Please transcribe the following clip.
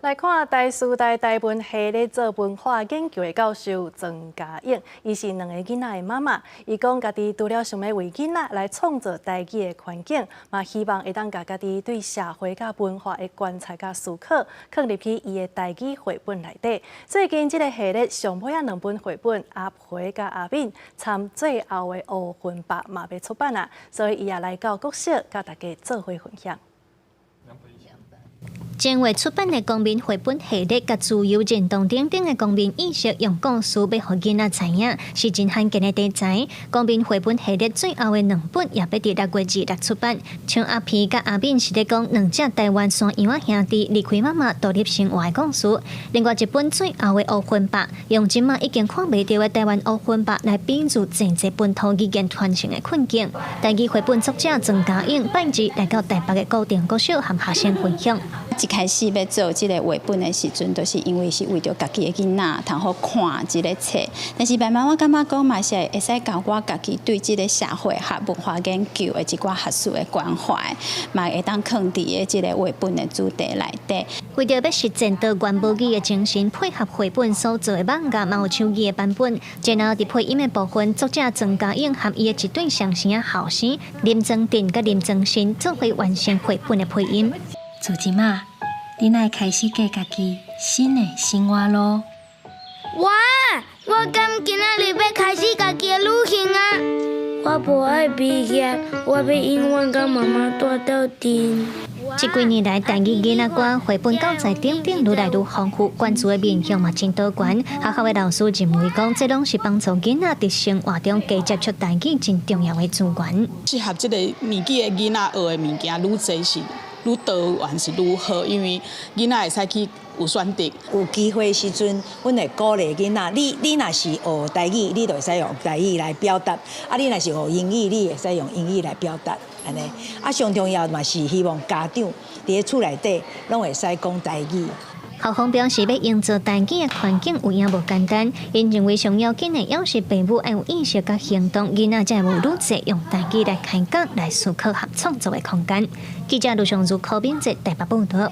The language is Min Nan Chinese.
來看台師大台文系咧做文化研究的教授莊嘉穎，伊是兩個囡仔的媽媽。伊講家己除了想欲為囡仔來創造台語的環境，嘛希望會當共家己對社會佮文化的觀察佮思考，囥入去伊的台語繪本內底。最近這個系列上尾仔兩本繪本《阿皮佮阿敏》參最後的烏雲白嘛欲出版啊，所以伊也來到國小佮大家做伙分享。前月出版的公民繪本系列，佮自由認同等等的公民意識，用故事欲予囡仔知影，是真罕見的題材。公民繪本系列最後的兩本也欲佇6月26出版。像阿皮佮阿敏是咧講兩隻台灣山羊仔兄弟離開媽媽獨立生活的故事。另外一本最後的烏雲白，用這馬已經看袂著的台灣烏雲白來比喻濟濟本土語言傳承的困境。台語繪本作者莊嘉穎拜二來到台北的高定國小和學生分享。一開始欲做這個繪本的時陣，就是因為是為著家己的囡仔通好看這個冊。但是慢慢我感覺講嘛是會使共我家己對這個社會學文化研究的一寡學術的關懷，嘛會當囥佇咧這個繪本的主題內底。為著欲實踐多元母語的精神，配合繪本所做的網頁，嘛有手語的版本。然後佇配音的部分，作者莊嘉穎和伊的一對雙生仔後生林莊鎮佮林莊新做伙完成繪本的配音。自這馬，恁愛開始過家己新的生活囉。哇！我敢今仔日欲開始家己的旅行啊！我無愛畢業，我欲永遠佮媽媽蹛鬥陣。這幾年來，台語囡仔歌、繪本教材等等愈來愈豐富，關注的面向嘛真多元。學校的老師認為講，這攏是幫助囡仔佇生活中加接觸台語真重要的資源。適合這個年紀的囡仔學的物件愈濟是愈多元是愈好，因為囡仔會使去有選擇。有機會時陣，阮會鼓勵囡仔，你若是學台語，你就會使用台語來表達；啊，你若是學英語，你會使用英語來表達，按呢。啊，上重要嘛是希望家長佇咧厝內底攏會使講台語。校方表示，欲營造台語的環境有影無簡單，𪜶認為上要緊的，猶是父母愛有意識佮行動，囡仔才會有愈濟用台語來開講、來思考和創作的空間。記者盧尚如、柯明哲台北報導。